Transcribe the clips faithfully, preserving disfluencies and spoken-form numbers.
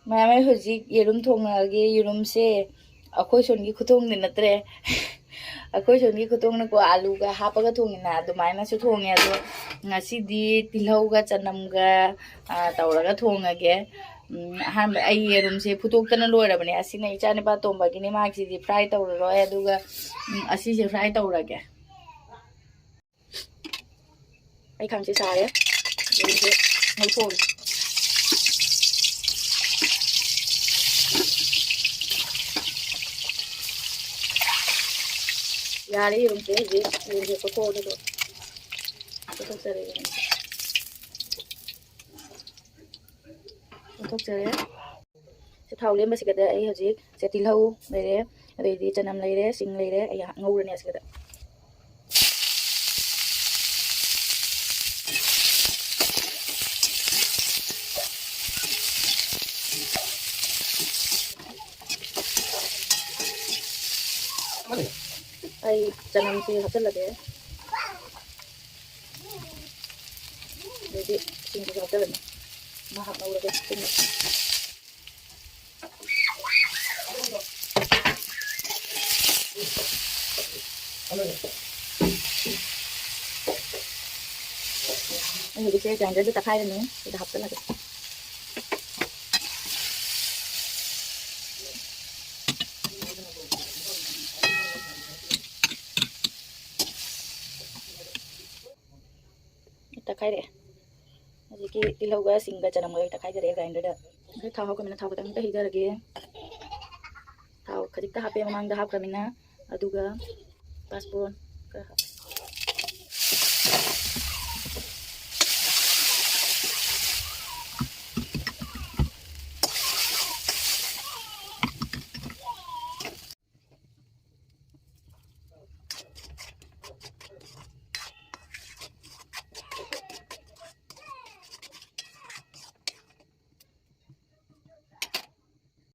ꯃꯌꯥꯝ, ꯑꯩ ꯍꯧꯖꯤꯛ ꯌꯦꯔꯨꯝ ꯊꯣꯡꯉꯛꯑꯒꯦ꯫ ꯌꯦꯔꯨꯝꯁꯦ ꯑꯩꯈꯣꯏ ꯁꯣꯝꯒꯤ ꯈꯨꯊꯣꯡꯗꯤ ꯅꯠꯇ꯭ꯔꯦ꯫ ꯑꯩꯈꯣꯏ ꯁꯣꯝꯒꯤ ꯈꯨꯊꯣꯡꯅꯀꯣ, ꯑꯥꯂꯨꯒ ꯍꯥꯞꯄꯒ ꯊꯣꯡꯉꯤꯅ, ꯑꯗꯨꯃꯥꯏꯅꯁꯨ ꯊꯣꯡꯉꯦ꯫ ꯑꯗꯣ ꯉꯁꯤꯗꯤ ꯇꯤꯜꯍꯧꯒ ꯆꯅꯝꯒ, ꯑ, ꯇꯧꯔꯒ ꯊꯣꯡꯉꯒꯦ꯫ ꯎꯝ, ꯑꯍꯥꯟꯕ ꯑꯩ ꯌꯦꯔꯨꯝꯁꯦ ꯐꯨꯠꯇꯣꯛꯇꯅ ꯂꯣꯏꯔꯕꯅꯦ꯫ ꯑꯁꯤꯅ ꯏꯆꯥꯅꯨꯄꯥ ꯑꯇꯣꯝꯕꯒꯤꯅꯤ, ꯃꯥꯒꯤꯁꯤꯗꯤ fry ꯇꯧꯔꯔꯣꯏ꯫ ꯑꯗꯨꯒ, ꯎꯝ, ꯑꯁꯤꯁꯦ fry ꯇꯧꯔꯒꯦ꯫ ꯑꯩ ꯈꯥꯡꯁꯦ ꯁꯥꯔꯦ꯫ ꯌꯦꯔꯨꯝꯁꯦ ꯉꯧꯊꯣꯛꯑꯒꯦ꯫ ꯌꯥꯔꯦ, ꯌꯦꯔꯨꯝꯁꯦ ꯍꯧꯖꯤꯛ ꯌꯦꯔꯨꯝꯁꯦ ꯀꯣꯠꯊꯣꯛꯑꯒꯦ꯫ ꯀꯣꯠꯊꯣꯛꯆꯔꯦ ꯌꯦꯔꯨꯝꯁꯦ꯫ ꯀꯣꯠꯊꯣꯛꯆꯔꯦ꯫ ꯁꯤ ꯊꯥꯎ ꯂꯦꯝꯕꯁꯤꯒꯗ ꯑꯩ ꯍꯧꯖꯤꯛ ꯁꯦ ꯇꯤꯜꯍꯧ ꯂꯩꯔꯦ, ꯑꯗꯩꯗꯤ ꯆꯅꯝ ꯂꯩꯔꯦ, ꯁꯤꯡ ꯂꯩꯔꯦ, ꯑꯩ ꯉꯧꯔꯅꯤ ꯑꯁꯤꯒꯗ꯫ ꯑꯩ ꯆꯅꯝꯁꯤ ꯍꯥꯞꯆꯤꯜꯂꯒꯦ꯫ ꯑꯗꯩꯗꯤ ꯁꯤꯡꯁꯤꯁꯨ ꯍꯥꯞꯆꯤꯜꯂꯅꯤ꯫ ꯉꯥꯏꯍꯥꯛ ꯉꯧꯔꯒꯦ ꯁꯤꯡꯅ꯫ ꯑꯩ ꯍꯧꯖꯤꯛꯁꯦ grinderꯗ ꯇꯛꯈꯥꯏꯔꯅꯤ, ꯁꯤꯗ ꯍꯥꯞꯆꯤꯜꯂꯒꯦ꯫ ꯇꯛꯈꯥꯏꯔꯛꯑꯦ꯫ ꯍꯧꯖꯤꯛꯀꯤ ꯇꯤꯜꯍꯧꯒ ꯁꯤꯡꯒ ꯆꯅꯝꯒ ꯂꯣꯏ ꯇꯛꯈꯥꯏꯖꯔꯛꯑꯦ grinderꯗ꯫ ꯍꯧꯖꯤꯛ ꯊꯥꯎ ꯍꯧꯈ꯭ꯔꯃꯤꯅ ꯊꯥꯎ ꯈꯤꯇꯪ ꯈꯤꯇꯪ ꯍꯩꯖꯔꯒꯦ꯫ ꯊꯥꯎ ꯈꯖꯤꯛꯇ ꯍꯥꯞꯄꯦ ꯃꯃꯥꯡꯗ ꯍꯥꯞꯈ꯭ꯔꯃꯤꯅ꯫ ꯑꯗꯨꯒ ꯄꯥꯁꯄꯣꯔꯟ ꯈꯔ ꯍꯥꯞꯄꯦ꯫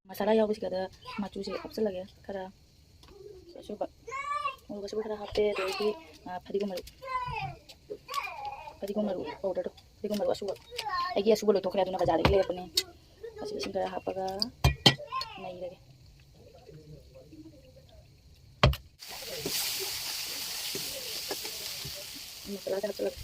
ꯃꯁꯥꯂꯥ ꯌꯥꯎꯕꯁꯤꯗ ꯃꯆꯨꯁꯦ ꯍꯥꯞꯆꯤꯜꯂꯒꯦ ꯈꯔ꯫ ꯑꯁꯨꯕ, ꯃꯣꯔꯣꯛ ꯑꯁꯨꯕ ꯈꯔ ꯍꯥꯞꯄꯦ, ꯑꯗꯩꯗꯤ, ꯑ, ꯐꯗꯤꯒꯣꯝ ꯃꯔꯨ, ꯐꯗꯤꯒꯣꯝ ꯃꯔꯨ powderꯗꯣ, ꯐꯗꯤꯒꯣꯝ ꯃꯔꯨ ꯑꯁꯨꯕ꯫ ꯑꯩꯒꯤ ꯑꯁꯨꯕ ꯂꯣꯏꯊꯣꯛꯈ꯭ꯔꯦ, ꯑꯗꯨꯅ ꯕꯖꯥꯔꯗꯒꯤ ꯂꯩꯔꯛꯄꯅꯦ꯫ ꯑꯁꯤ ꯏꯁꯤꯡ ꯈꯔ ꯍꯥꯞꯄꯒ ꯅꯩꯔꯒꯦ꯫ ꯃꯁꯥꯂꯥꯁꯦ ꯍꯥꯞꯆꯤꯜꯂꯒꯦ꯫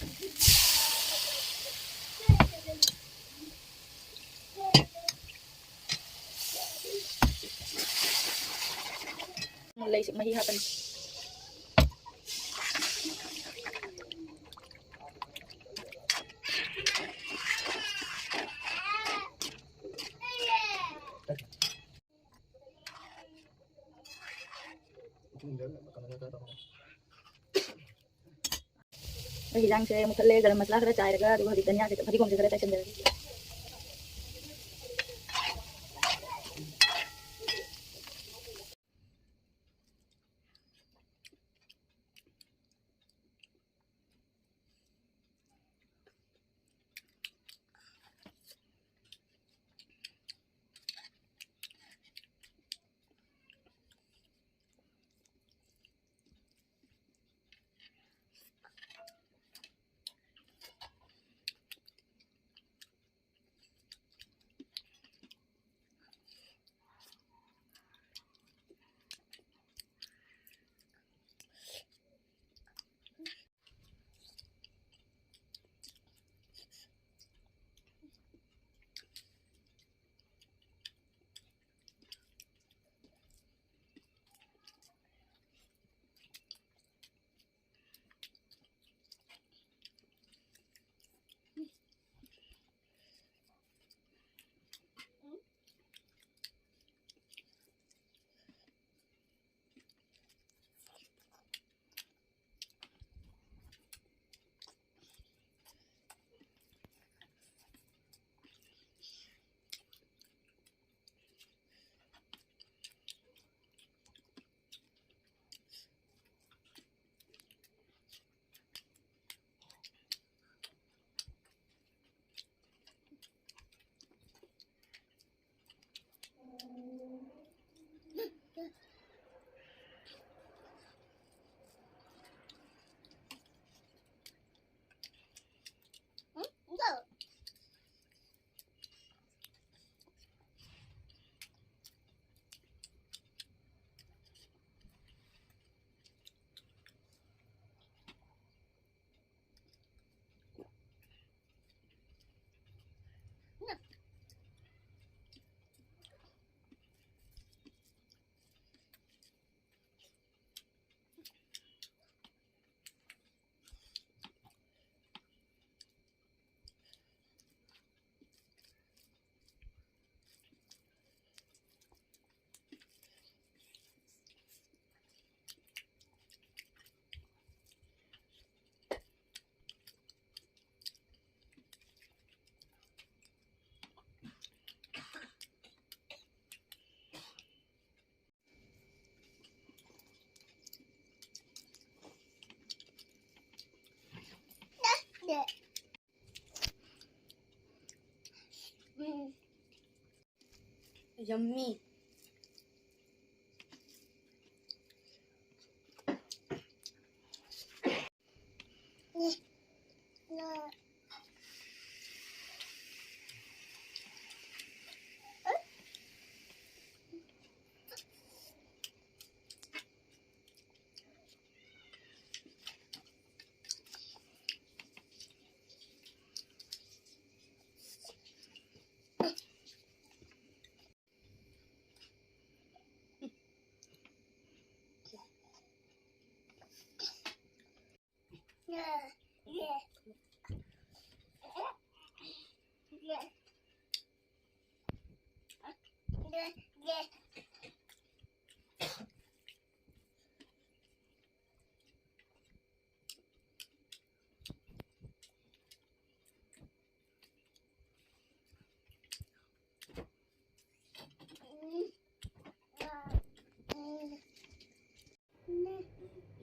ꯂꯩꯁꯦ ꯃꯍꯤ ꯍꯥꯞꯄꯅꯤ꯫ ꯑꯩ ꯍꯤꯟꯖꯥꯡꯁꯦ ꯃꯨꯊꯠꯂꯦ, ꯒꯔꯝ ꯃꯁꯥꯂꯥ ꯈꯔ ꯆꯥꯏꯔꯒ, ꯑꯗꯨꯒ ꯍꯧꯖꯤꯛ ꯙꯅꯤꯌꯥꯁꯦ, ꯐꯗꯤꯒꯣꯝꯁꯦ ꯈꯔ ꯆꯥꯏꯁꯤꯟꯖꯔꯒꯦ꯫ Mm. Yummy.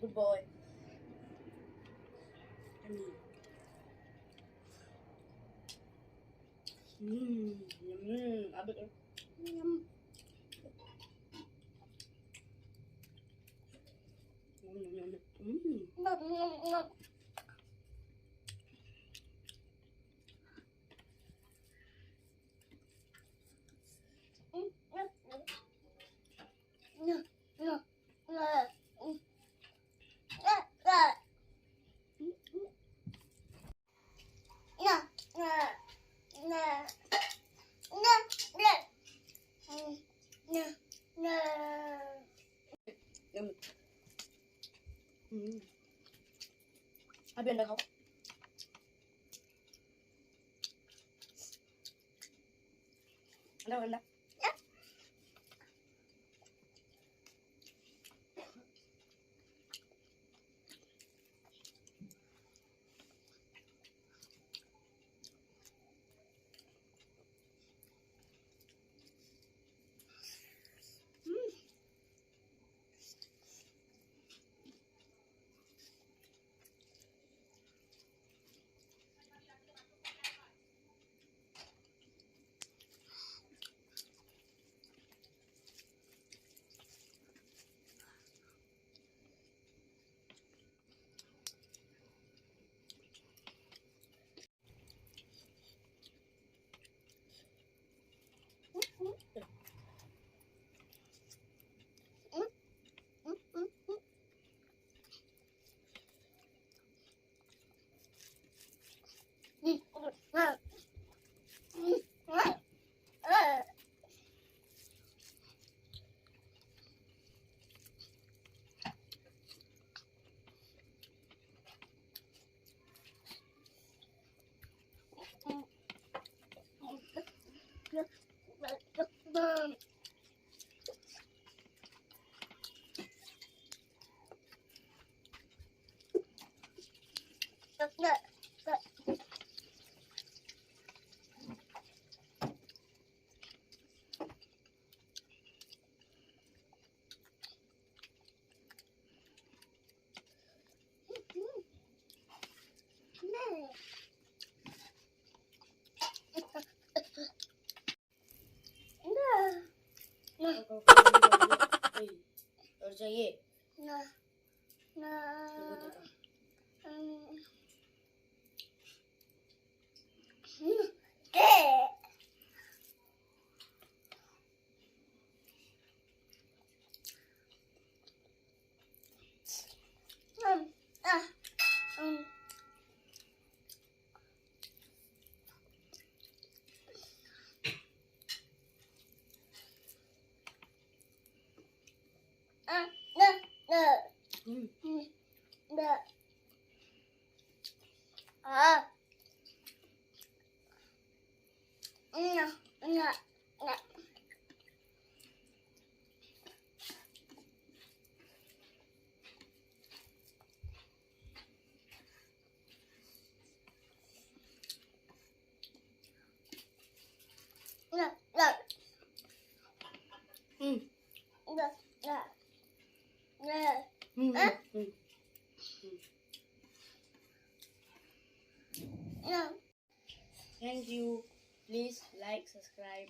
Good boy. Mm. Mm, mm, abot, oh. Mm. Mm, mm, mm. Abi, ang lagaw. Ano, ano? ꯂꯩꯌꯦ꯫ ꯅ ꯅ ꯂꯧꯒꯗꯧꯗꯣ꯫ ꯎꯝ. ꯎꯝ. ꯑꯦ. ꯎꯝ. ꯑ. ꯎꯝ. ꯑ. ꯅ. ꯅ. ꯎꯝ. ꯎꯝ. ꯅ. ꯑ. ꯎꯝ. ꯅ. ꯅ. ꯅ. ꯅ. ꯅ. ꯎꯝ. ꯅ. ꯅ. ꯅ. ꯎꯝ. ꯑ? ꯎꯝ. ꯅ. Thank you. Please like, subscribe.